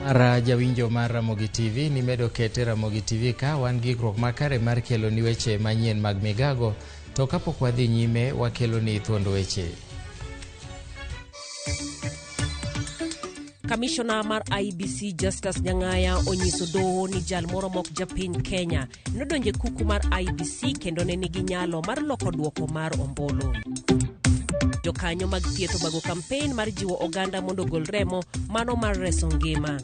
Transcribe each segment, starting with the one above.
Mara jawinjo mar Ramogi TV nimedo kete Ramogi TV ka wan gi ikruok makare mar kelo ni weche manyien mag migago to kapok wadhi nyime wakelo ni thuond weche. Kamishona mar IEBC Justus Nyang'aya onyiso doho ni jal moro mok japiny Kenya nodonje kuku mar IEBC kendo ne nigi nyalo mar loko duoko mar ombulu. Jokanyo mag thieth obago kampen mar jiwo oganda mondo ogol remo mano mar reso ngima.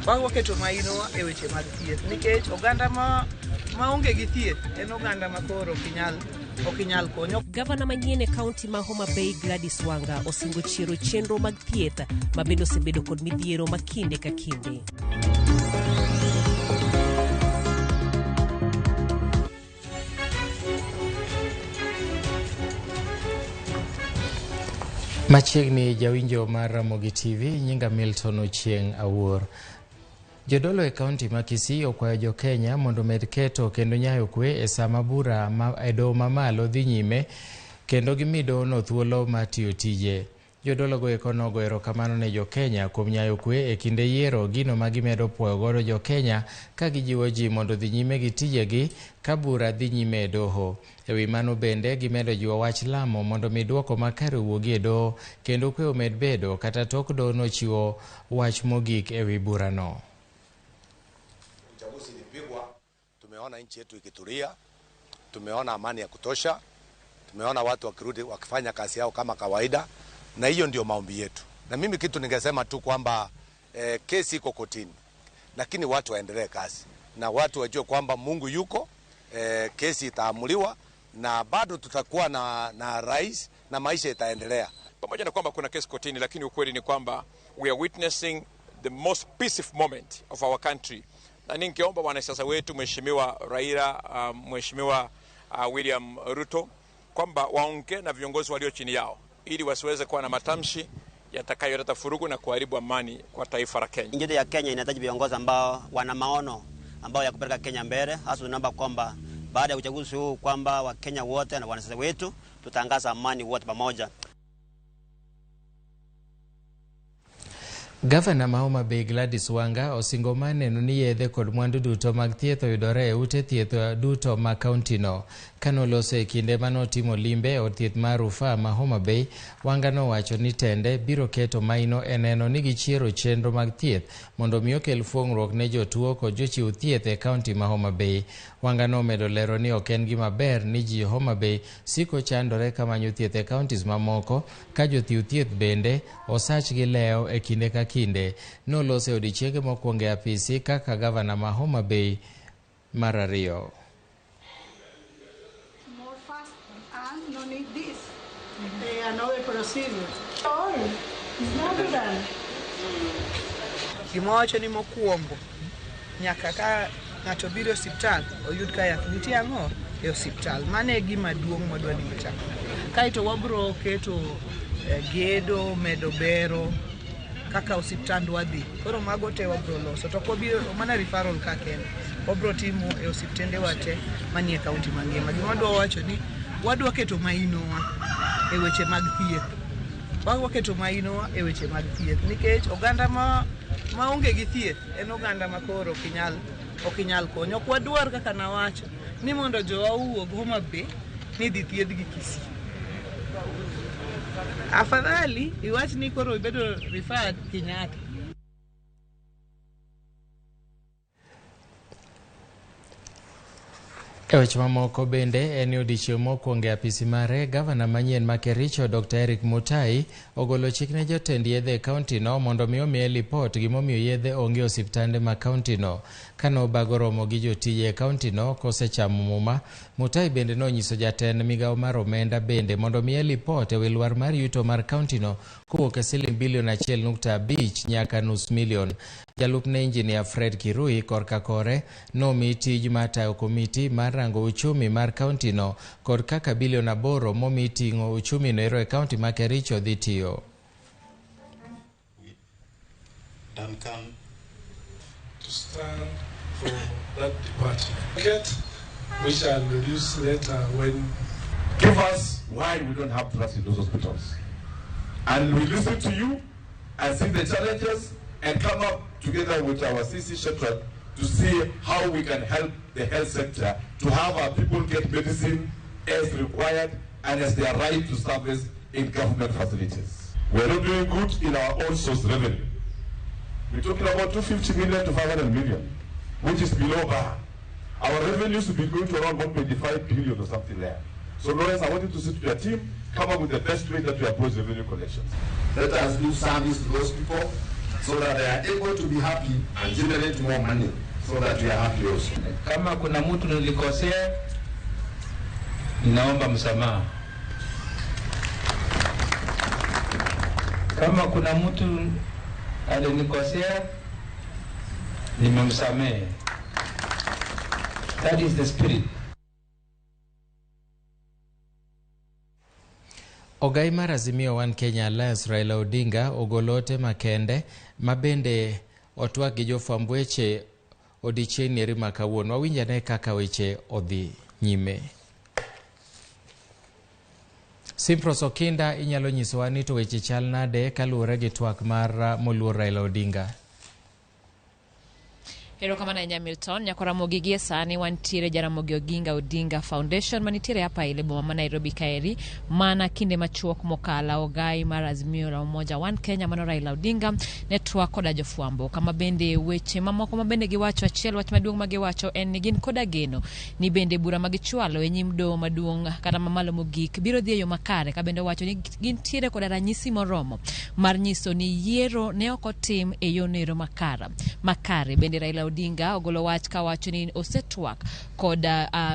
Waketo maino e weche mag thieth nikech oganda maonge gi thieth en oganda ma koro ok inyal konyo. Gavana manyien e kaunti ma Homa Bay Gladys Wanga osingo chiero chenro mag thieth ma bende osebedo kod midhiero ma kinde ka kinde. Machiegni jawinjo mar Ramogi TV, nyinga Milton Ochieng' Awuor. Jodolo e kaunti ma Kisii okwayo jo Kenya mondo omed keto kendo nyayo kwe e sama bura e doho mamalo dhi nyime kendo gimi dohono thuolo mar tiyo tije. Jodolo go eko nogo erokamano ne jo Kenya kuom nyayo kwe e kinde yiero gino ma gimedo puoyo godo jo Kenya ka gijiwo ji mondo dhi nyime gi tijegi ka bura dhi nyime e doho. E wi mano bende gimedo jiwo wach lamo mondo mi duoko makare owuogi e doho kendo kwe omed bedo kata tok doho nochiwo wach mogik e wi burano. Uchaguzi ilipigwa, tumeona nchi yetu ikitulia, tumeona amani ya kutosha, tumeona watu wakirudi wakifanya kazi yao kama kawaida, na hiyo ndio maombi yetu. Na mimi kitu ningesema tu kwamba kesi iko kotini, lakini watu waendelee kazi na watu wajue kwamba Mungu yuko, kesi itaamuliwa na bado tutakuwa na rais na maisha itaendelea. Pamoja na kwamba kuna kesi kotini, lakini ukweli ni kwamba we are witnessing the most peaceful moment of our country. Na ningeomba wanasiasa wetu, Mheshimiwa Raila, Mheshimiwa William Ruto, kwamba waongee na viongozi walio chini yao ili wasiweze kuwa na matamshi yatakayoleta furugu na kuharibu amani kwa taifa la Kenya. Nchi ya Kenya inahitaji viongozi ambao wana maono ambao ya kupeleka Kenya mbele, hasa tunaomba kwamba baada ya uchaguzi huu kwamba Wakenya wote na wanasiasa wetu tutangaza amani wote pamoja. Gavana ma Homa Bay Gladys Wanga osingo mar neno ni yedhe kod mwandu duto mag thieth oyudore e ute thieth duto ma kaunti no. Kanoloso e kinde manotimo limbe e od thieth mar rufaa ma Homa Bay, Wanga nowacho ni tende biro keto maino e neno ni gichiero chenro mag thieth mondo mi okel fuong'ruok ne jotuo kod jochiw thieth e kaunti ma Homa Bay. Wanga nomedo lero ni ok en gima ber ni ji Homa Bay siko chandore kamanyo thieth e kauntis mamoko ka jochiw thieth bende osachgi lewo e kinde ka kinde. Noloso e odiechienge mokwongo e apisi kaka gavana ma Homa Bay mar ariyo. More fast and no need this another procedure. All is natural. Gima wacho ni mokwongo nyaka ka ng'ato biro e osiptal oyud ka yath nitie ang'o e osiptal. Mano e gima duong' mwadwa ni wachak. Kaeto wabro keto gedo, medo bero kaka osiptandwa dhi. Koro mago te wabro loso. To ok wabiro mana referral ka kende. Wabro timo e osiptendewa te manie kaunti mangima. Gima wadwa wacho ni wadwa keto mainowa e weche mag thieth. Waketo mainowa e weche mag thieth nikech oganda maonge gi thieth en oganda ma koro ok inyal konyo. Ok wadwar kaka nawacho ni mondo jowa owuog Homa Bay ni dhi thiedhgi Kisii. Afadhali iwach ni koro ibedo referred Kenyatta. E weche mamoko bende en odiechieng' mokwongo e apisi mare, gavana manyien ma Kericho Dr. Eric Mutai ogolo chik ne jotend yedhe e kaunti no mondo mi omiye lipot gimomiyo yedhe onge e osiptande ma kaunti no. Kane obago romo gi jotije e kaunti no kosechamo muma, Mutai bende nonyiso jatend migawo mar omenda bende mondo omiye lipot e wi lwar mar yuto mar kaunti no kowuok e siling bilion 1.5 nyaka nus milion. Jalupne Injinia Fred Kirui korka kore nomi tij mar tayo komiti mar rango uchumi mar kaunti no kod kaka bilion 8 momi ting'o uchumi no ero e kaunti ma Kericho dhi tiyo. Duncan to stand for that department. We shall release later when. Give us why we don't have drugs in those hospitals. And we listen to you and see the challenges. and come up together with our CC Shetrad to see how we can help the health sector to have our people get medicine as required and as their right to service in government facilities. We are not doing good in our own source revenue. We're talking about 250 million to 500 million, which is below bar. Our revenues will be going to around 1.5 billion or something there. So Lawrence, I want you to sit with your team, come up with the best way that we approach revenue collections. Let us do service to those people so that they are able to be happy and generate more money so that we are happy also. Kama kuna mtu nilikosea, ninaomba msamaha. Kama kuna mtu alinikosea, nimemsamehe. That is the spirit. Ogai mar Azimio One Kenya Alliance Raila Odinga ogolo ote makende ma bende otwak gi jofwamb weche odiechieng' eri ma kawuono. Wawinj ane kaka weche odhi nyime. Simpros Okinda, inyalo nyisowa ni to weche chal nade kaluwore gi twak mar moluor Raila Odinga? Erokamano ahinya Milton. Nyakoramogi gie sani wantiere Jaramogi Oginga Odinga Foundation manitiere hapa ile boma ma Nairobi kaeri. Mana kinde machuok mokalo ogai mar Azimio la Umoja One Kenya mano Raila Odinga ne twak koda jofwambo kama bende weche mamoko ma bende giwacho. Achiel wach maduong' ma giwacho en ni gin koda geno ni bende bura ma gichwalo e nyim doho maduong' kata mamalo mogik biro dhi e yo makare, ka bende owacho ni gintiere koda ranyisi moromo mar nyiso ni yiero ne ok otim e yo nero makare. Bende Raila Odinga ogolo wach kawacho ni osetwak kod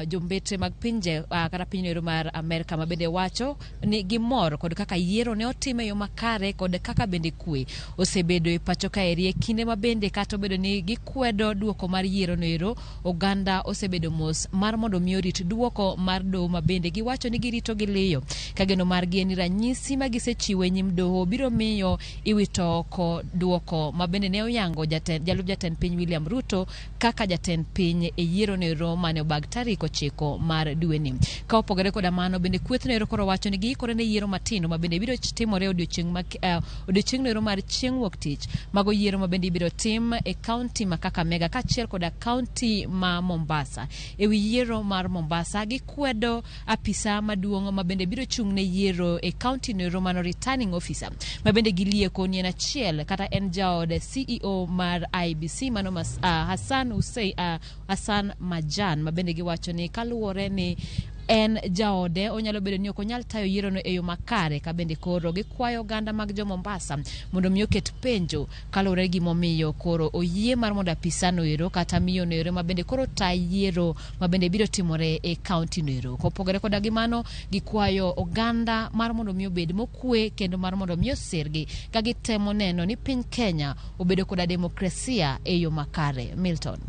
jombetre mag pinje kata piny ero mar Amerka ma bende wacho ni gimor kod kaka yiero ne otim e yo makare kod kaka bende kwe osebedo e pacho kaeri e kinde ma bende kata obedo ni gikwedo duoko mar yiero no ero, oganda osebedo mos mar mondo mi orit duoko mar doho ma bende giwacho ni girito gi liyo ka geno margi en ni ranyisi ma gisechiwo e nyim doho biro miyo iwito oko duoko ma bende ne oyango jalup jatend piny William Ruto kaka jatend piny e yiero nero mane obag tarik 9 mar dweni. Ka opogore koda mano, bende kweth nero koro wacho ni giikore ne yiero matindo ma bende biro timore odiochieng' nero mar chieng' wuok tich. Mago yiero ma bende ibiro tim e kaunti ma Kakamega kaachiel koda kaunti ma Mombasa. E wi yiero mar Mombasa, gikwedo apisa maduong' ma bende biro chung' ne yiero e kaunti nero mano returning officer ma bende gilieko ni en achiel kata en jaod CEO mar IBC mano Hassan Hussein, Hassan Majan ma bende giwacho ni kaluwore ni en jaode onyalo bedo ni ok onyal tayo yierono e yo makare, ka bende koro gikwayo oganda mag jo Mombasa mondo mi oket penjo kaluwore gi gimomiyo koro oyie mar mondo apisano ero kata miyo no ero ma bende koro ta yiero ma bende biro timore e kaunti no ero. Kopogore koda gi mano, gikwayo oganda mar mondo mi obed mokwe kendo mar mondo mi osirgi ka gitemo neno ni piny Kenya obedo koda demokrasia e yo makare. Milton.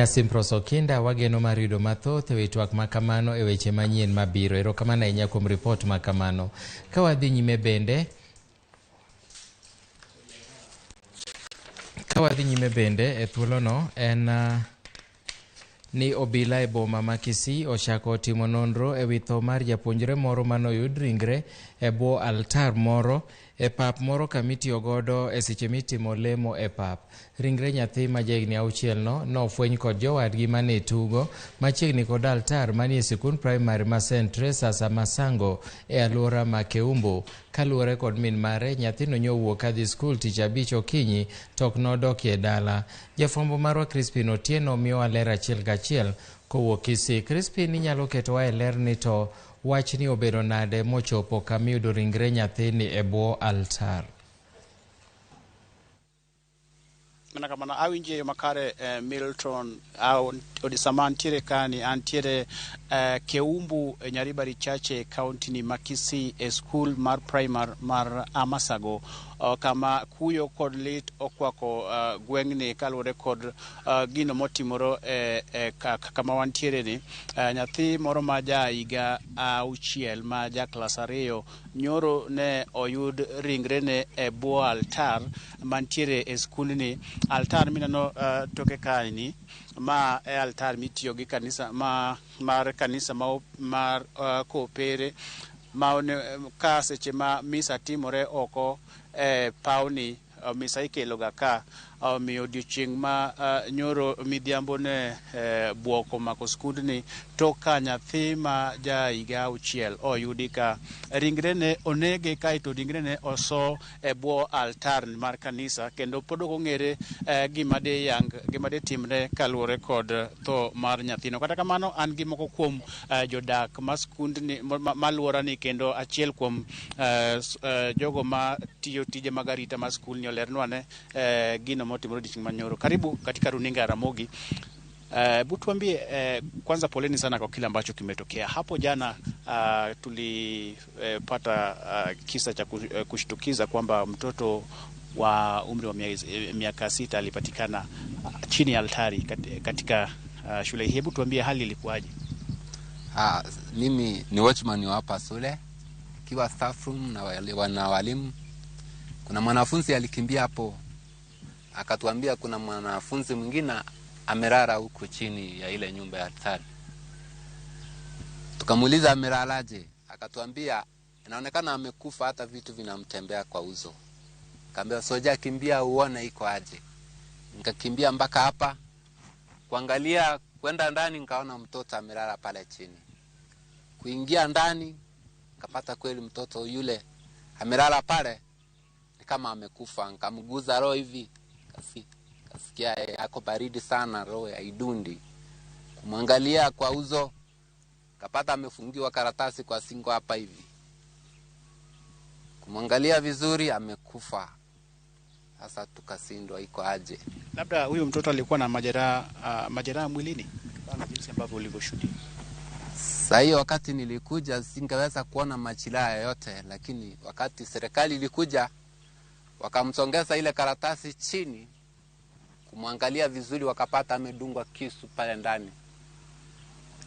Simprose Okinda, wageno mar yudo mathoth e wi twak makamano e weche manyien mabiro. Erokamano ahinya kuom ripot makamano. Ka wadhi nyime bende e thuolono en ni obila e boma ma Kisii ochako timo nonro e wi tho mar japuonjre moro manoyud ringre e bwo altar moro e pap moro kamitiyo godo e seche mitimo lemo e pap. Ringre nyathi ma jahigni 6 no nofweny kod jowadgi mane tugo machiegni kod altar manie sikund primary ma St. Teresa's Masango e alwora ma Keumbu. Kaluwore kod min mare, nyathino nyowuok kadhi skul tich abich okinyi to ok nodokie dala. Jafwambo marwa Crispin Otieno miyowa ler achiel kachiel kowuok Kisii. Crispin, inyalo ketowa e ler ni to wachni obedo nade mochopo kamiyudo ringre nyathini e bwo altar? Mana kamano awinjo e yo makare Milton. Sama antiere kani antiere Keumbu e Nyaribari Chache kaunti ni ma Kisii e skul mar primary mar Amasago kama kuyo kod lit okwako gweng'ni kaluwore kod gino motimore kama wantiere ni. Nyathi moro ma ja higa 6 ma ja klas 2 nyoro ne oyud ringrene e bwo altar mantiere e skundni. Altar mineno toke kaeni ma e altar mitiyo gi kanisa mar kanisa mar kopere ma ka seche ma misa timore oko e pawni misa ikeloga ka. Omiyo odiochieng' ma nyoro midhiambo ne buok omako skundni tok ka nyathi ma ja higa 6 oyudi ka ringrene onege kaeto ringrene oso e bwo altar mar kanisa, kendo pod ok ong'ere gima de yang gima de timre kaluwore kod tho mar nyathino. Kata kamano an gi moko kuom jodak ma skundni maluorani kendo achiel kuom jogo ma tiyo tije mag arita mar skulni olernwa ne gino motimore odiochieng' manyoro. Karibu katika runinga ya Ramogi. Hebu tuambie, kwanza poleni sana kwa kile ambacho kimetokea hapo jana. Tulipata kisa cha kushtukiza kwamba mtoto wa umri wa miaka 6 alipatikana chini ya altari katika shule hii. Hebu tuambie hali ilikuwaje? Mimi ni watchman wa hapa shule, ikiwa staff room na walimu. Kuna mwanafunzi alikimbia hapo akatuambia kuna mwanafunzi mwingine amelala huku chini ya ile nyumba ya altari. Tukamuuliza amelalaje, akatuambia inaonekana amekufa, hata vitu vinamtembea kwa uso. Kaambia soja, kimbia uone iko aje. Nikakimbia mpaka hapa kuangalia, kwenda ndani nikaona mtoto amelala pale chini. Kuingia ndani nikapata kweli mtoto yule amelala pale ni kama amekufa. Nikamguza roho hivi, kasikia ako baridi sana, roho haidundi. Kumwangalia kwa uso kapata amefungiwa karatasi kwa singo hapa hivi. Kumwangalia vizuri amekufa. Sasa tukasindwa iko aje. Labda huyu mtoto alikuwa na majeraha mwilini kama jinsi ambavyo ulivyoshuhudia. Sasa hiyo wakati nilikuja singeweza kuona majeraha yoyote, lakini wakati serikali ilikuja wakamsongeza ile karatasi chini kumwangalia vizuri, wakapata amedungwa kisu pale ndani.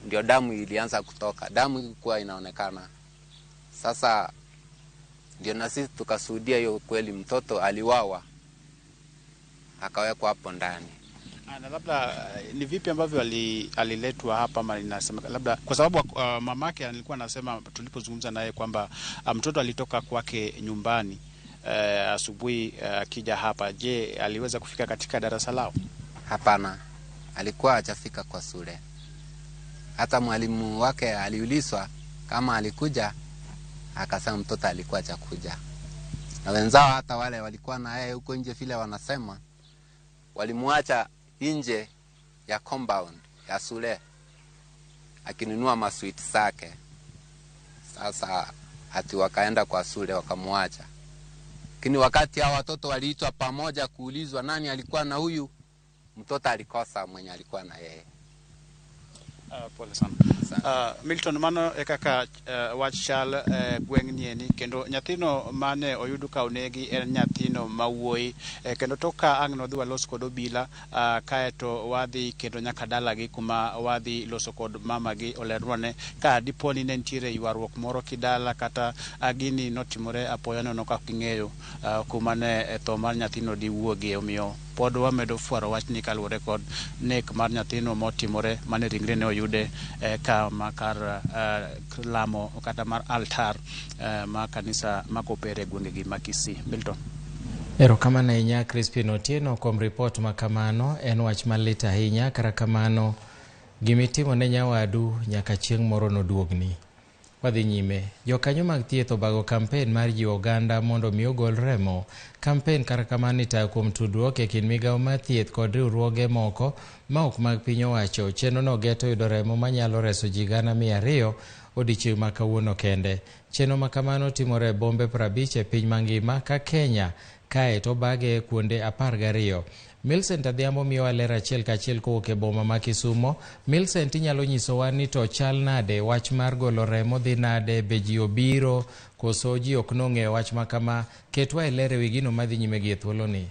Ndio damu ilianza kutoka, damu ilikuwa inaonekana. Sasa ndio na sisi tukashuhudia hiyo kweli mtoto aliwawa akawekwa hapo ndani. Na labda ni vipi ambavyo aliletwa hapa, ama inasema labda kwa sababu mamake alikuwa anasema tulipozungumza naye kwamba mtoto alitoka kwake nyumbani asubuhi akija hapa. Je, aliweza kufika katika darasa lao? Hapana, alikuwa hajafika kwa shule. Hata mwalimu wake aliulizwa kama alikuja, akasema mtoto alikuwa hajakuja. Na wenzao hata wale walikuwa na yeye huko nje vile wanasema walimuacha nje ya compound ya shule akinunua maswiti zake. Sasa hati wakaenda kwa shule wakamuacha. Lakini wakati hao watoto waliitwa pamoja kuulizwa nani alikuwa na huyu mtoto, alikosa mwenye alikuwa na yeye. Pole sana. Milton, mano e kaka wach chal gweng' nieni, kendo nyathino mane oyud ka onegi en nyathino mawuoyi, kendo tok ka ang' nodhi walos kod obila, kaeto wadhi kendo nyaka dalagi kuma wadhi loso kod mamagi olernwa ne ka dipo ni ne nitiere ywaruok moro kidala kata gini notimore apoya nono ka ging'eyo kuma ne tho mar nyathino diwuogie. Omiyo pod wamedo fwaro wachni kaluwore kod nek mar nyathino motimore mane ringre ne oyude kama kar lamo kata mar altar ma kanisa makopere gwengegi ma Kisii. Milton. Erokamano ahinya Crispin Otieno kuom ripot ma kamano. En wach malit ahinya, kata kamano gimitimo ne nyawadu nyaka chieng' moro noduogni. Wadhi nyime. Jokanyo mag thieth obago kampen mar jiwo oganda mondo mi ogol remo. Kampen kata kamano itayo kuom tudruok e kind migawo mar thieth kod riwruoge moko ma ok mag piny owacho. Chenro no geto yudo remo manyalo reso ji 200,000 odiochieng' ma kawuono kende. Chenro ma kamano timore e bombe 50 e piny mangima ka Kenya kae to obage kuonde 12. Millicent Adhiambo miyowa ler achiel kachiel kowuok e boma ma Kisumo. Millicent, inyalo nyisowa ni to chal nade wach mar golo remo dhi nade, be ji obiro koso ji ok nong'eyo wach ma kama? Ketwa e ler ewi gino madhi nyime gi e thuoloni.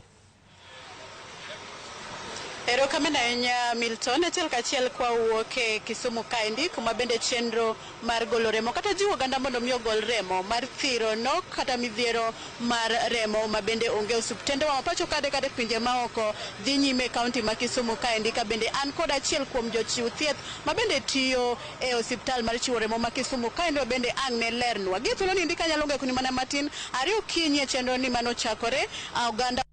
Erokamano ahinya Milton. Achiel kachiel kwa wuok e Kisumu kaendi kuma bende chenro mar golo remo kata jiwo oganda mondo mi ogol remo mar thiro nok kata midhiero mar remo ma bende onge osiptende wa mapacho kade kata pinje maoko dhi nyime e kaunti ma Kisumu kaendi, ka bende an kod achiel kuom jochiw thieth ma bende tiyo e osiptal mar chiwo remo ma Kisumu kaendi bende ang' ne lernwa. Gi thuolo ni ndi kanyalo ng'eyo ni mana matin ariyo okinyi e chenro ni manochakore oganda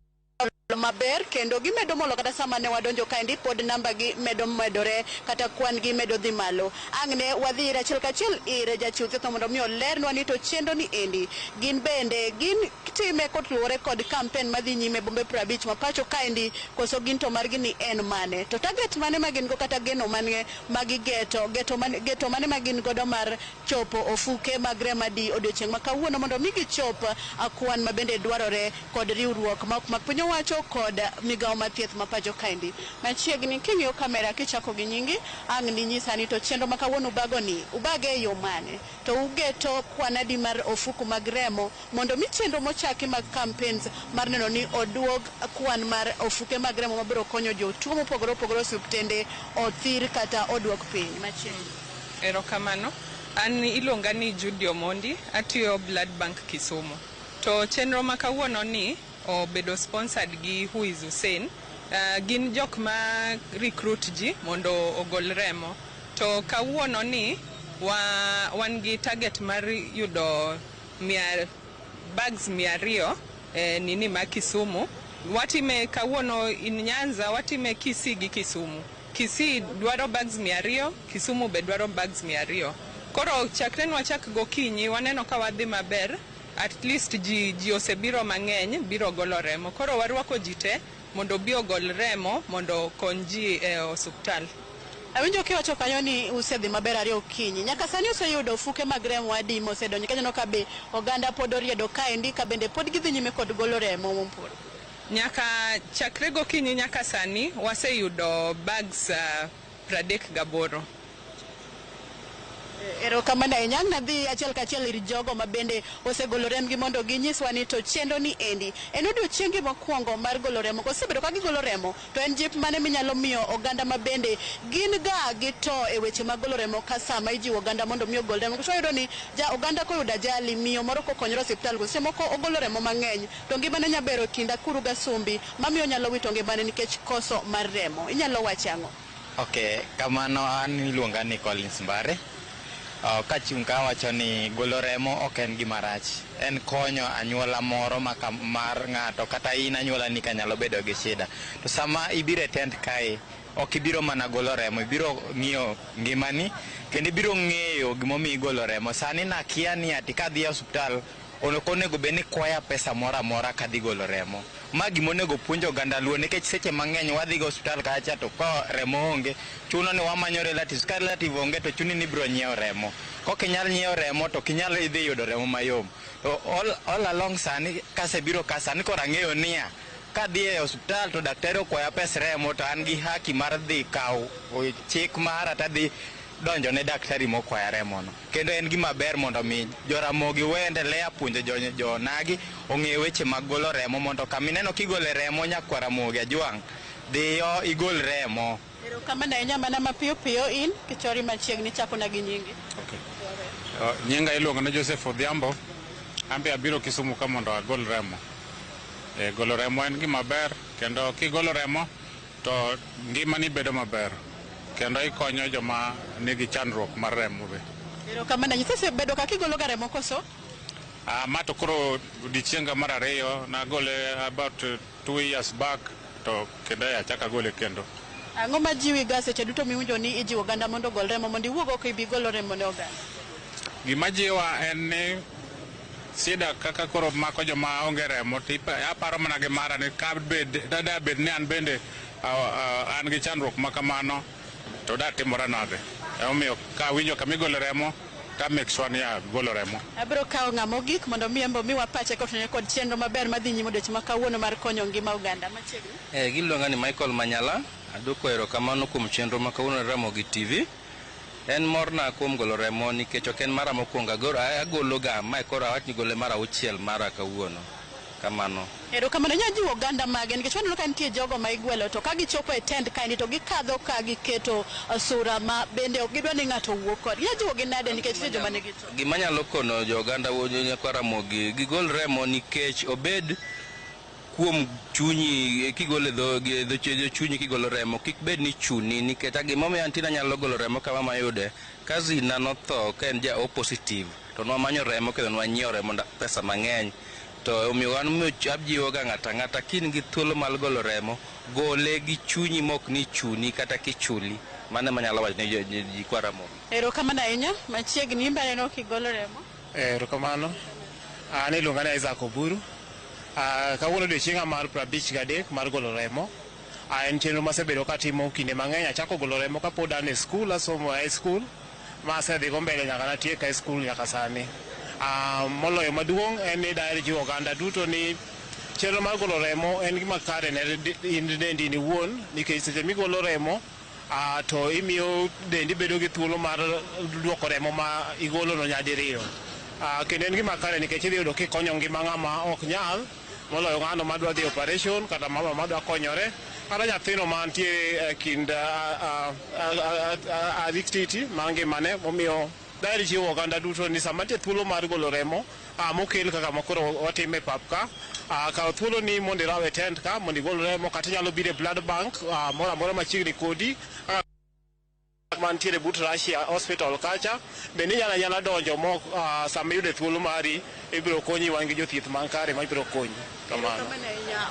maber kendo gimedo molo kata sama ne wadonjo kaendi pod namba gi medo medore kata kwan gi medo dhi malo. Ang' ne wadhi ir achiel kachiel ir jachiw thieth mondo mi olernwa ni to chenro ni endi gin bende gin time kotluwore kod kampen madhi nyime bombe 50 ma pacho kaendi koso gin to margi ni en mane to target mane ma gin go kata geno mane ma gigeto geto mane ma gin godo mar chopo ofuke mag remo adi odiochieng' ma kawuono mondo mi gichop kwan ma bende dwarore kod riwruok ma ok mag piny owacho kod migawo mar thieth ma pacho kaendi. Machiegni king'iyo kamera kichako gi nyingi ang' ninyisa ni to chenro ma kawuono ubago ni ubage e yo mane to ugeto kwan adi mar ofuku mag remo mondo mi chenro mochaki mag campaigns mar neno ni oduog kwan mar ofuke mag remo mabiro konyo jotuo mopogore opogore osiptende othir kata oduok piny. Machiegni. Erokamano. An iluonga ni Judy Omondi, atiyo Blood Bank Kisumu. To chenro ma kawuono ni obedo sponsored gi Who is Hussein. Gin jok ma recruit ji mondo ogol remo. To kawuono ni wan gi target mar yudo bags 200 nini ma Kisumu. Watime kawuono in Nyanza, watime Kisii gi Kisumu. Kisii dwaro bags 200, Kisumu be dwaro bags 200. Koro chakre nwachak gokinyi waneno ka wadhi maber, at least ji osebiro mang'eny biro golo remo. Koro warwako ji te mondo obi ogol remo mondo okony ji e osuptal. Awinjo kiwacho kanyo ni usedhi maber ariyo okinyi. Nyaka sani useyudo ofuke mag remo adi mosedonjo? Kaneno ka be oganda pod oriedo kaendi ka bende pod gidhi nyime kod golo remo mopogore. Nyaka chakre gokinyi nyaka sani waseyudo bags 38. Erokamano ahinya. Ang' nadhi achiel kachiel ir jogo ma bende osegolo rembgi mondo ginyiswa ni to chenro ni endi en odiochiengi mokwongo mar golo remo kosebedo ka gigolo remo to en jip mane minyalo miyo oganda ma bende gin ga gi to e weche mag golo remo ka sama ijiwo oganda mondo mi ogol remo. Nikech wayudo ni ja oganda koyudo ajali miyo moro kokonyore osiptal seche moko ogolo remo mang'eny to ngimane nya bero kind akuru gasumbi mamiyo onyalo wito ngimane nikech koso mar remo. Inyalo wacho ang'o? Okay, kamano an iluonga ni Collins Mbare. Kachung' ka awacho ni golo remo ok en gima rach. En konyo anyuola moro mar ng'ato kata in anyuola ni kanyalo bedo gi shida. To sama ibiro e tent kae, ok ibiro mana golo remo, ibiro ng'iyo ngimani kendo ibiro ng'eyo gimomiyo igolo remo. Sani nakia ni ati kadhi e osiptal ok onego bed ni kwaya pesa moro amora kadhi golo remo. Ma gimonego puonj oganda luo nikech seche mang'eny wadhi go osiptal kacha to ka remo onge chuno ni wamanyo relatives. Ka relative onge to chuni ni ibiro nyiewo remo. Kok inyal nyiewo remo to ok inyal idhi yudo remo mayom. To all along sani kasebiro ka sani koro ang'eyo niya kadhi e osiptal to daktari okwaya pes remo to an gi haki mar dhi kawo chik mara tadhi donjo ne daktari mokwaya remono. Kendo en gima ber mondo mi joramogi weendelea puonjo jonagi ong'e weche mag golo remo mondo kamineno kigole remo nyakwar Ramogi Ajwang' dhiyo igol remo. Erokamano ahinya. Mana mapiyo piyo in kichori machiegni chakona gi nyingi. Okay. Nyinga iluongo ni Joseph Odhiambo. An be abiro Kisumu ka mondo agol remo. Golo remo en gima ber kendo kigolo remo to ngimani bedo maber. Kendo ikonyo joma nigi chandruok mar remo be. Erokamano. Isebedo ka kigolo ga remo koso? Ma to koro odiochienga mar ariyo nagole about 2 years back to kendo achako agole kendo. Ang'o ma jiwi ga seche duto miwinjo ni ijiwo oganda mondo ogol remo mondo iwuog oko ibi golo remo ne oganda? Gima jiwa en ni sida kaka koro mako joma onge remo to aparo mana gi mara ni ka bed ni an bende an gi chandruok ma kamano to da timora nade. Emomiyo ka awinjo kama igolo remo ta make sure ni agolo remo. Abiro kawo ng'ama ogik mondo mi embo miwa pache kotenore kod chenro maber madhi nyime odiochieng' ma kawuono mar konyo ngima oganda. Machiegni. Giluonga ni Michael Manyala. Aduoko erokamano kuom chenro ma kawuono Ramogi TV. En morna kuom golo remo nikech ok en mara mokwongo agolo ga mae koro awach ni gole mar 6 mara kawuono. Kamano. Erokamano. Inyalo jiwo oganda mage nikech waneno ka nitie jogo ma igwelo to ka gichopo e tent kaendi to gikadho ka giketo sura ma bende ok gidwa ni ng'ato owuo kodgi. Inyalo jiwogi nade nikech nitie joma nigi to? Gima anyalo kono jo oganda nyakwa Ramogi gigol remo nikech obed kuom chunyi kigolo e dho chunyi kigolo remo kik bed ni chuni nikech gimomiyo antie anyalo golo remo kama mayude cousin na notho ka en ja O positive to nwamanyo remo kendo nwanyiewo remo pesa mang'eny To omiyo an omiyo ajiwoga ng'ato ang'ata ka in gi thuolo mar golo remo, gole gi chunyi mok ni chuni kata kichuli. Mano ema anyalo wacho ne jikwa Ramogi. Erokamano ahinya. Machiegni in be aneno kigolo remo. Erokamano. An iluonga ni Isaac Oburu. Kawuono odiochienga mar 53 mar golo remo. En chenro masebedo katimo kinde mang'eny. Achako golo remo kapod an e skul, asomo e high school. Ma asedhigo mbele nyaka natiek high school nyaka sani. Moloyo maduong' en ni daher jiwo oganda duto ni chenro mar golo remo en gima kare ne in dendi in iwuon nikech seche migolo remo to imiyo dendi bedo gi thuolo mar duoko remo ma igolono nyadiriyo. Kendo en gima kare nikech idhi yudo kikonyo ngima ng'ama ok nyal moloyo ng'ano madwa dhi operation kata mama madwa konyore kata nyathino mantie e kind ariktiti mar ngimane momiyo daher jiwo oganda duto ni sama nitie thuolo mar golo remo mokel kaka makoro watime e pap ka kaw thuolo ni mondo iraw e tent ka mondo igol remo kata inyalo biro e blood bank moro amora machiegni kodi mantiere but Russia Hospital kacha bende inyalo anyala donjo mo sama iyudo thuolo mari ibiro konyi wan gi jothieth man kare ma ibiro konyi kamano.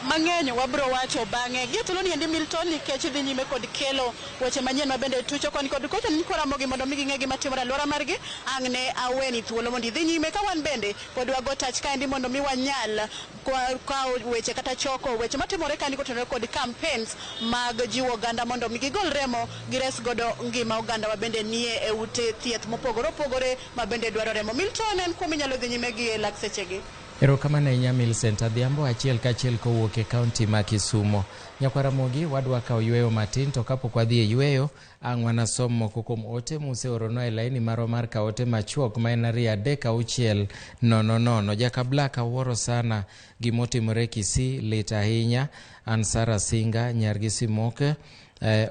Mang'eny wabro wacho bang'e. Gie thuolo ni endi Milton nikech idhi nyime kod kelo weche manyien ma bende tucho koni kod kocha ni Ramogi mondo mi ging'e gima timore alwora margi. Ang' ne aweni thuolo mondo idhi nyime ka wan bende pod wago tach kaendi mondo mi wanyal kawo weche kata choko weche matimore kaendi kotenore kod campaigns mag jiwo oganda mondo mi gigol remo gires godo ngima oganda ma bende nie e ute thieth mopogore opogore ma bende dwaro remo. Milton en kuom inyalo dhi nyime gi e lak sechegi. Erokamano ahinya Millicent Adhiambo achiel kachiel kowuok e kaunti ma Kisumo. Nyakwa Ramogi wadwa kawo yweyo matin to kapok wadhi e yweyo ang' wanasom moko kuom ote museoronwa e laini marwa mar kawo ote machuok ma en 2 3 6 0 0. Jaka Black awuoro sana gimotimore Kisii lit ahinya. An Sara Singa nyargi Simoke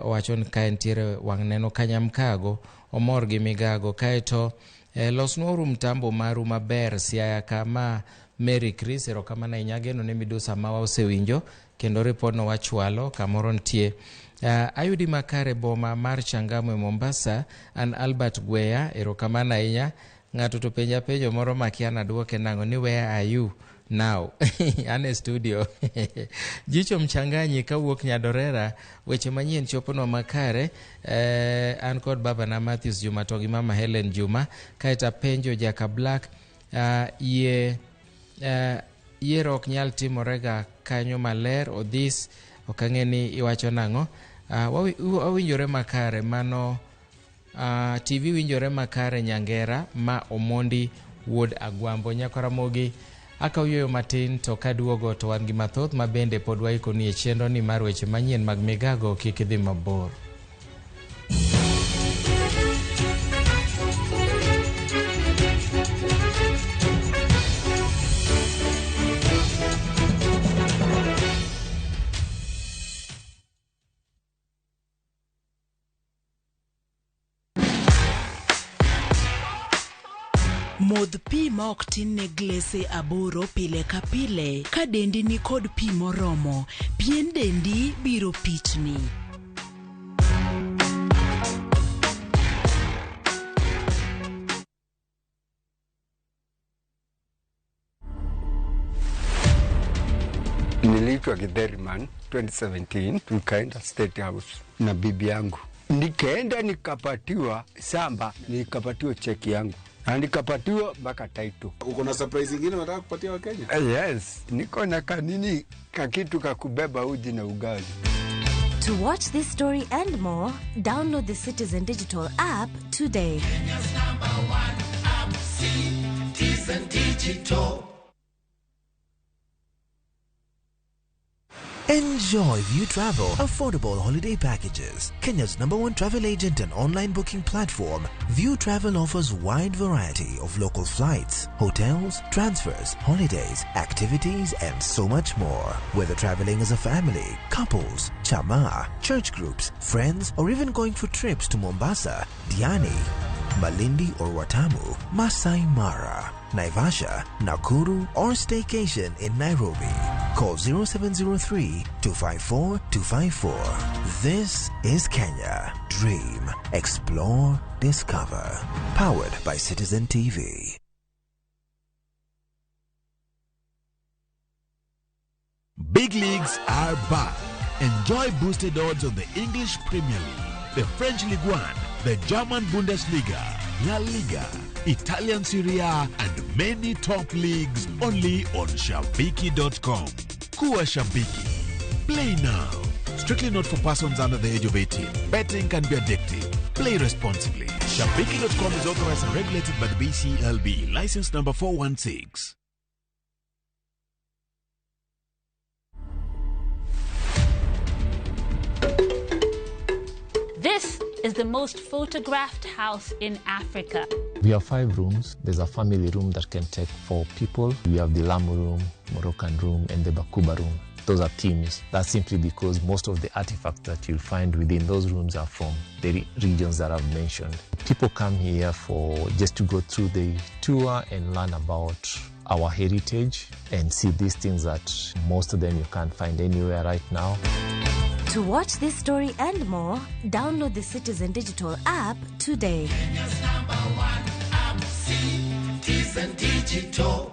owacho ni ka entiere wang' neno Kanyamkago omor gi migago kaeto losnwa mtambo maru maber Siaya kama Mary Chris erokamano ahinya ageno ni midusa ma osewinjo kendo ripodno wachwalo kamoro nitie. Ayudi makare boma mar Changamwe Mombasa an Albert Gweya erokamano ahinya. Ng'ato to penja penjo moro makia naduoke nang'o ni where are you now? An e studio. Jicho Mchanganyi kawuok Nyadorera weche manyien choponwa makare. An kod babana Matthews Juma to gi mama Helen Juma kaeto apenjo Jaka Black yiero ok nyal timorega kanyo maler odhis ok ang'e ni iwacho nang'o. Wawinjore makare mano TV winjore makare Nyangera ma Omondi wuod Agwambo. Nyakwa Ramogi akaw yweyo matin to kaduogo to wan gi mathoth ma bende pod waikoni e chenro ni mar weche manyien mag migago kik idhi mabor. Modh pi ma ok tin ne glese 8 pile ka pile ka dendi ni kod pi moromo, pien dendi biro pichni. Niliitwa Githeriman 2017, tukaenda State House na bibi yangu, nikaenda nikapatiwa samba, nikapatiwa cheki yangu na nikapatiwa mpaka title. Uko na surprise ingine unataka kupatia Wakenya? Yes, niko na kanini kakitu kakubeba uji na ugali. To watch this story and more, download the Citizen Digital app today. Kenya's #1 app, Citizen Digital. Enjoy View Travel affordable holiday packages. Kenya's #1 travel agent and online booking platform, View Travel offers wide variety of local flights, hotels, transfers, holidays, activities, and so much more. Whether traveling as a family, couples, chama, church groups, friends, or even going for trips to Mombasa, Diani, Malindi or Watamu, Masai Mara, Naivasha, Nakuru, or staycation in Nairobi. Call 0703 254 254. This is Kenya. Dream, explore, discover. Powered by Citizen TV. Big leagues are back. Enjoy boosted odds on the English Premier League, the French Ligue 1, the German Bundesliga, La Liga, Italian Serie A, and many top leagues only on Shabiki.com. Kuwa Shabiki. Play now. Strictly not for persons under the age of 18. Betting can be addictive. Play responsibly. Shabiki.com is authorized and regulated by the BCLB. License number 416. This is the most photographed house in Africa. We have 5 rooms. There's a family room that can take 4 people. We have the Lamu room, Moroccan room, and the Bakuba room. Those are themes. That's simply because most of the artifacts that you'll find within those rooms are from the regions that I've mentioned. People come here for just to go through the tour and learn about our heritage and see these things that most of them you can't find anywhere right now. To watch this story and more, download the Citizen Digital app today. Kenya's number one app, Citizen Digital.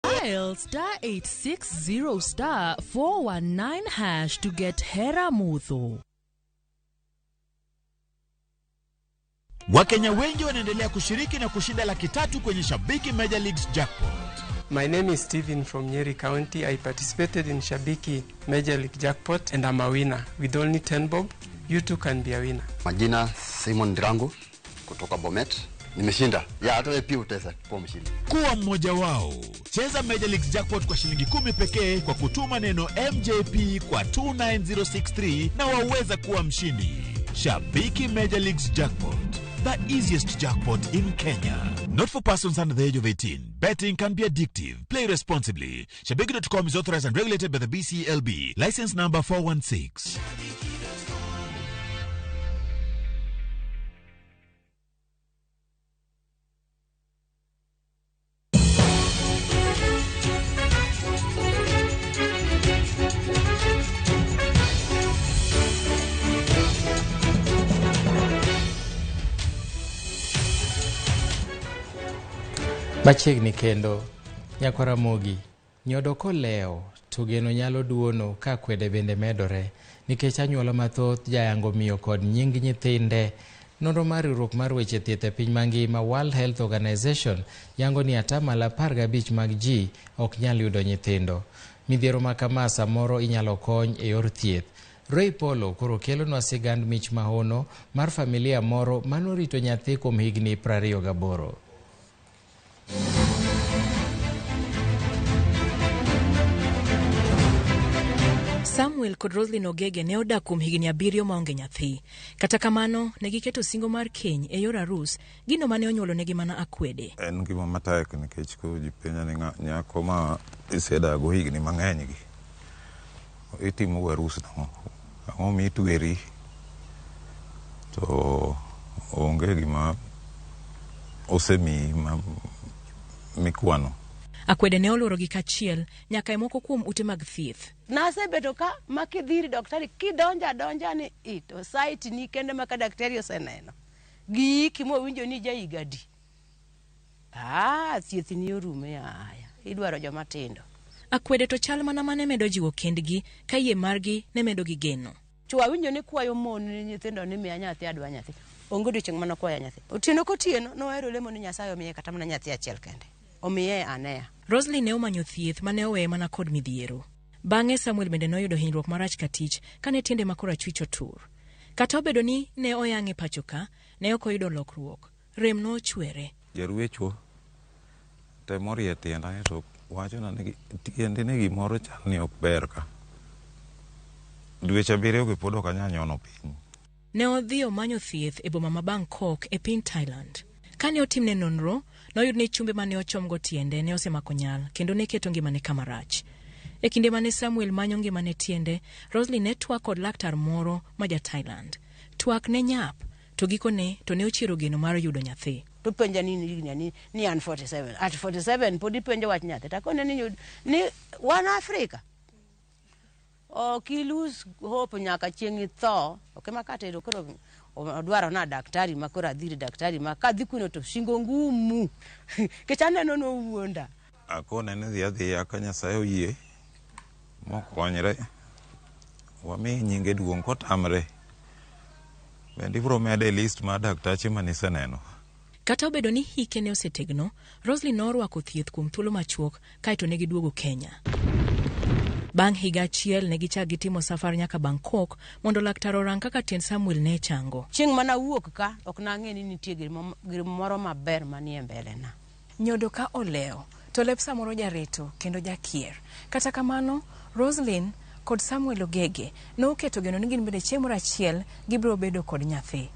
Dial star 860 star 419 hash to get Hera Mutho. Wakenya wengi wanaendelea kushiriki na kushinda 300,000 kwenye Shabiki Major Leagues Jackpot. My name is Steven from Nyeri County. I participated in Shabiki Major League Jackpot and I'm a winner. With only 10 bob, you too can be a winner. Majina Simon Drango kutoka Bomet. Nimeshinda. Ya hata wewe pia utaweza kuwa mshindi. Kuwa mmoja wao. Cheza Major League Jackpot kwa shilingi 10 pekee kwa kutuma neno MJP kwa 29063 na waweza kuwa mshindi. Shabiki Major Leagues Jackpot, the easiest jackpot in Kenya. Not for persons under the age of 18. Betting can be addictive. Play responsibly. Shabiki.com is authorized and regulated by the BCLB. License number 416. Machiegni kendo, Nyakwar Ramogi, nyodo kolewo to geno nyalo duono ka kwede bende medore nikech anyuola mathoth jayango miyo kod nying nyithinde. Nonro mar riwruok mar weche thieth e piny mangima World Health Organization yango ni 15% mag ji ok nyal yudo nyithindo. Midhiero ma kama samoro inyalo kony e yor thieth. Ray Polo koro kelonwa sigand mich mahono mar familia moro manorito nyathi kuom higni 28. Samuel kod Roslyn Ogege ne odak kuom higni 7 maonge nyathi. Kata kamano, ne giketo singo mar keny e yor arus, gino mane onyuolonegi mana akwede. En ngima matek nikech koro ji penja ni nyako ma isedago higni mang'eny gi itimo arus nang'o? Ang'o mitweri? To onge gima osemiyi mikwano. Akwede ne oluorogi kachiel nyaka e moko kuom ute mag thieth. Nasebedo ka ma kidhi ir daktari kidonjo adonja ni i to site ni kende ma ka daktari oseneno giiki mowinjo ni ja higa adi. Thieth ni orume aya, idwaro joma tindo. Akwede to chal mana mane medo jiwo kendgi ka yie margi ne medo gi geno. Chwo awinjo ni kwayo mon ni nyithindo ni miya nyathi adwa nyathi. Onge odiochieng' mane okwaya nyathi. Otieno kotieno nohero lemo ni Nyasaye omiye kata mana nyathi achiel kende. Omiye aneya. Roslyn ne omanyo thieth mane oweye mana kod midhiero. Bang'e Samuel bende noyudo hinyruok marach ka tich kane tiende ma korachwich otur. Kata obedo ni ne oyang'e pacho ka, ne ok oyudo lokruok. Rem nochwere. Jarwecho temo rie tienda to wachona ni tiende ni gimoro chal ni ok ber ka. Dweche 7 gi pod ok anyal nyono piny. Ne odhi omanyo thieth e boma ma Bangkok e piny Thailand. Kane otimne nonro, noyud ni chumbe mane ochomgo tiende ne osemako nyal kendo ne keto ngimane kama rach. E kinde mane Samuel manyo ngimane tiende, Roslyn ne twak kod laktar moro ma ja Thailand. Twak ne nyap, to gikone to ne ochiero geno mar yudo nyathi. To penja ni in higni adi ni an 47. At 47 pod ipenjo wach nyathi. Takone ni, ni wan Afrika. Ok i lose hope nyaka chieng' itho. Ok ema katero koro odwaro na daktari ma koro adhi ir daktari ma kadhi kuno to shingo ngumu. Nikech aneno nowuonda. Akone ni dhi adhiya ka Nyasaye oyie mokonyre wami nyinge duong' kotamre bende ibiro mede e list mar daktache maniseneno. Kata obedo ni hike ne osetegno, Roslyn norwako thieth kuom thuolo machuok kaeto ne giduogo Kenya. Bang' higa achiel ne gichak gitimo safar nyaka Bangkok mondo laktar orang kaka tiend Samuel ne chango. Chieng' mane awuok ka, ok nang'e ni nitie gimoro maber manie mbele na. Nyodo ka olewo, to lep samoro jareto kendo jakier. Kata kamano, Roslyn kod Samuel Ogege noketo geno ni gin bende chieng' moro achiel gibiro bedo kod nyathi.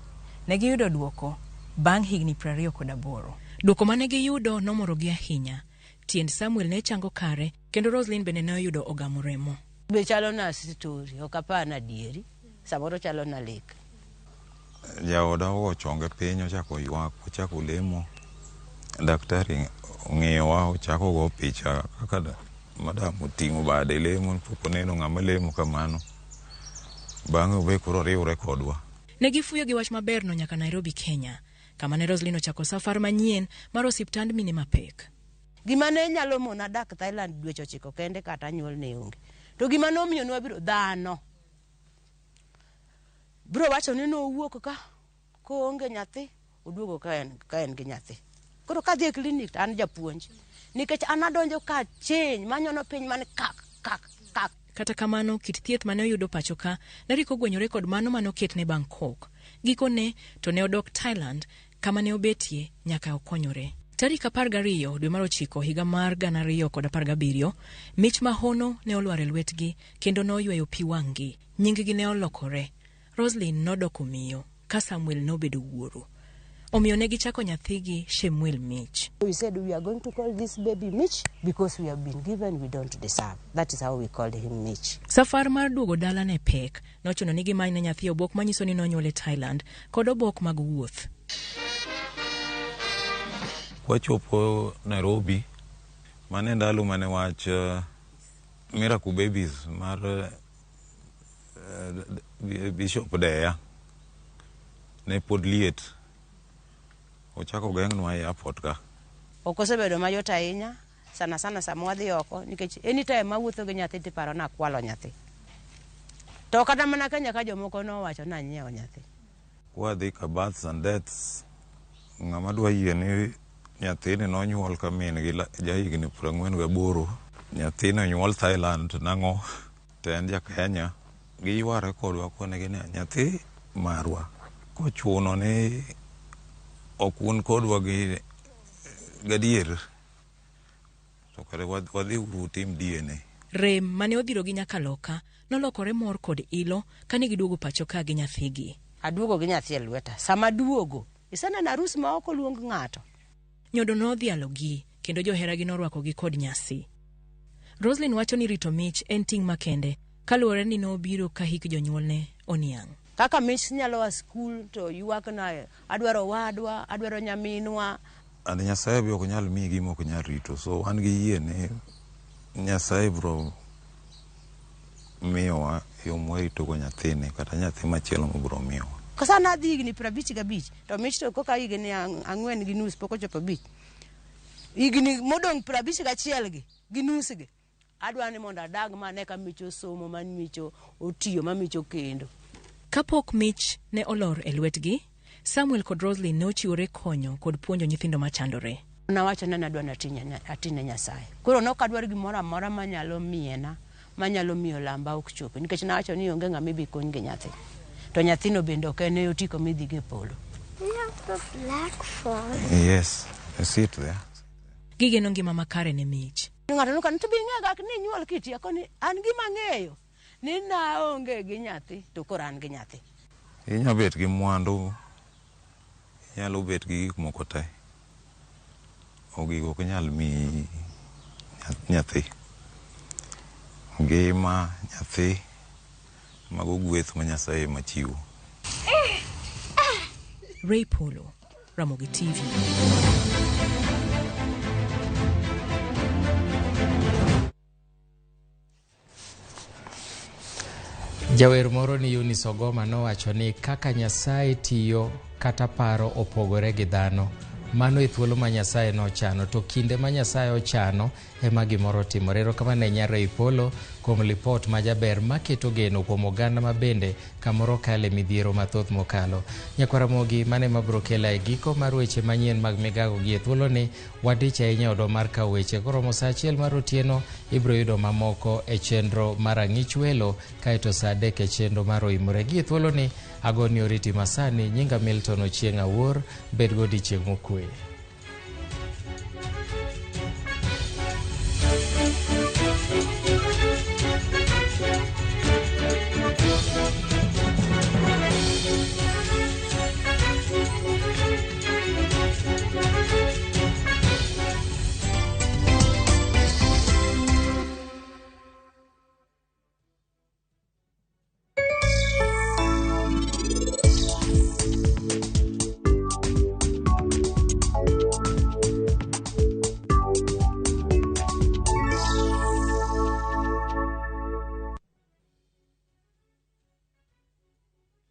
Ne giyudo duoko bang' higni 28. Duoko mane giyudo nomorogi ahinya. Tiend Samuel ne chango kare kendo Roslyn bende ne oyudo ogamo remo. Be chalo na story, ok apar na adieri. Samoro chalo na lek. Jaoda ogo chonge piny ochako ywak, ochako lemo. Daktari ong'iyowa ochako go picha kaka madam oting'o bade lemo pok oneno ng'ama lemo kamano. Bang'e obe koro oriwre kodwa. Ne gifuyo gi wach maberno nyaka Nairobi, Kenya, kama ne Roslyn ochako safar manyien mar osiptand mine mapek. Gima ne nyalo mona dak Thailand dweche 9 kende kata nyuol ne onge. To gima nomiyo nwabiro dhano. Biro wacho ni nowuok ka koonge nyathi, oduogo ka en gi nyathi. Koro kadhi e klinik to an japuonj. Nikech an adonjo ka chiny, manyono piny man kak, kak, kak. Kata kamano, kit thieth mane oyudo pacho ka ne rik ogwenyore kod mano mane oketne Bangkok. Gikone to ne odok Thailand kama ne obetie nyaka okonyore. Tarik 12 dwe mar 9 higa mar 2017, mich mahono ne olwar e lwetgi kendo noyweyo pi wang'gi. Nyinggi ne olokore. Roslyn nodoko miyo ka Samuel nobedo wuoro. Omiyo ne gichako nyathigi Shemuel Mich. We said we are going to call this baby Mitch because we have been given, we don't deserve. That is how we called him Mitch. Safar mar duogo dala ne pek. Nochuno ni gimany ne nyathi obok manyiso ni nonyuole Thailand kod obok mag wuoth. Kwachopo Nairobi, mane ndalo mane wach Miracle Babies mar Bishop Deya ne pod liet. Ochako geng'nwa e airport ka. Ok osebedo mayot ahinya, sana sana sama wadhi oko, nikech anytime mawuotho gi nyathi tiparo ni akwalo nyathi. To kata mana Kenya ka jomoko nowacho ni anyiewo nyathi. Kwadhi ka births and deaths, ng'ama dwa yie ni nyathini nonyuol ka min gi jahigni 48, nyathini onyuol Thailand nang'o, to en ja Kenya, giyware kodwa konegi ni nyathi marwa kochuno ni ok un kodwa gi gadier to kare wadhi uru utim DNA. Rem mane odhirogi nyaka loka nolokore mor kod ilo kane giduogo pacho ka gi nyathigi. Aduogo gi nyathi e lweta. Sama aduogo, iseneno arus ma ok oluong ng'ato. Nyodo nodhialogi kendo joheragi norwakogi kod nyasi. Roslyn wacho ni rito Mich en ting' makende kaluwore ni nobiro ka hik jonyuolne oniang'. Kaka Mich nyalo a skul to ywak na adwaro wadwa, adwaro nyaminwa. And Nyasaye be ok nyal miyi gima ok nyal rito. So wan gi yie ni Nyasaye biro miyowa yo mwaritogo nyathini kata nyathi machielo mobiro miyowa. Kasa nadhi higni 55 to Mich to koka higni 4.5 pok ochopo 5. Higni modong' 51 gi gi nus gi. Adwa ni mondo adag mane ka Mich osomo, ma Mich otiyo, ma Mich okendo. Kapok Mich ne olor e lwetgi, Samuel kod Roslyn ne ochiwore konyo kod puonjo nyithindo machandore. Nawacho ni adwa ni atine Nyasaye. Koro ne ok adwar gimoro amora manyalo miena, manyalo miyo lamba ok chopi. Nikech nawacho ni onge ng'ama ibi kony gi nyathi. To nyathino bende ok en e otiko midhi go e polo. We have the black phone. Yes, sit there. Gigeno ngima makare ne Mich. Ng'ato nokani to be ing'eyo ga ni inyuol kitiyo koni an gima ang'eyo ni naonge gi nyathi to koro an gi nyathi. Inyalo bet gi mwandu, inyalo bet gi gik moko te. O gigo ok nyal miyi nyathi. Ngima, nyathi, mago gweth ma Nyasaye ema chiwo. Ray Polo, Ramogi TV. Jawer moro ni Eunice Ogoma nowacho ni kaka Nyasaye tiyo kata paro opogore gi dhano. Mano e thuolo ma Nyasaye nochano, to kinde ma Nyasaye ochano ema gimoro timore. Erokamano ne Nyar Ray Polo kuom lipot ma jaber maketo geno kuom oganda ma bende kamoro kale midhiero mathoth mokalo. Nyakwar Ramogi, mano ema biro kela e giko mar weche manyien mag migago gi e thuoloni. Wadich ahinya e odwa mar kawo weche. Koromo saa achiel mar otieno, ibiro yudo mamoko e chenro mar Ang'ich Welo, kaeto saa adek e chenro mar Oimore. Gi e thuoloni, agoni oriti masani. Nyinga Milton Ochieng' Awuor, bed godiechieng' mokwe.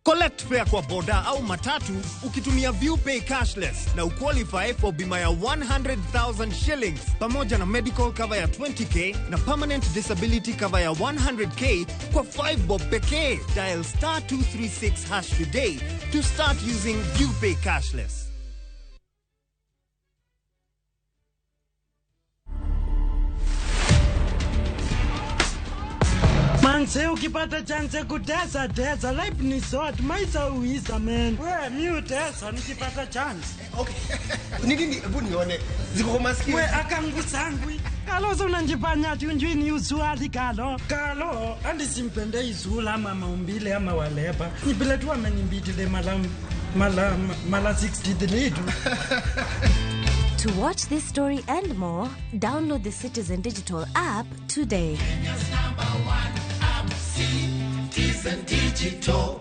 Collect fare kwa boda au matatu ukitumia ViewPay cashless na uqualify for bima ya 100,000 shillings pamoja na medical cover ya 20k na permanent disability cover ya 100k kwa 5 bob pekee. Dial star 236 hash today to start using ViewPay cashless. Manze, ukipata chance kutesa tesa, life ni short, maisha uisa man. We, mi utesa nikipata chance. Okay. Ni nini? Hebu nione. Ziko kwa masikio. We akangu sangwi. Kalo so unanjifanya chunjui ni usuali kalo. Kalo, andi simpende izula ama maumbile ama waleba. Ni vile tu amenimbitile mala mala mala 63 tu. To watch this story and more, download the Citizen Digital app today. Kenya's number one app, Citizen Digital.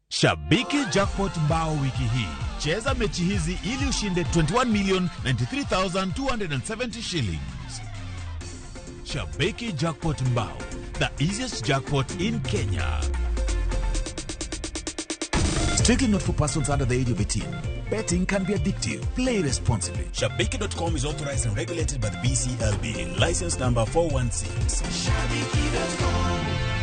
Shabiki Jackpot mbao wiki hii. Cheza mechi hizi ili ushinde 21,093,270 shillings. Shabiki Jackpot mbao, the easiest jackpot in Kenya. Strictly not for persons under the age of 18. Betting can be addictive. Play responsibly. Shabiki.com is authorized and regulated by the BCLB. License number 416. Shabiki.com.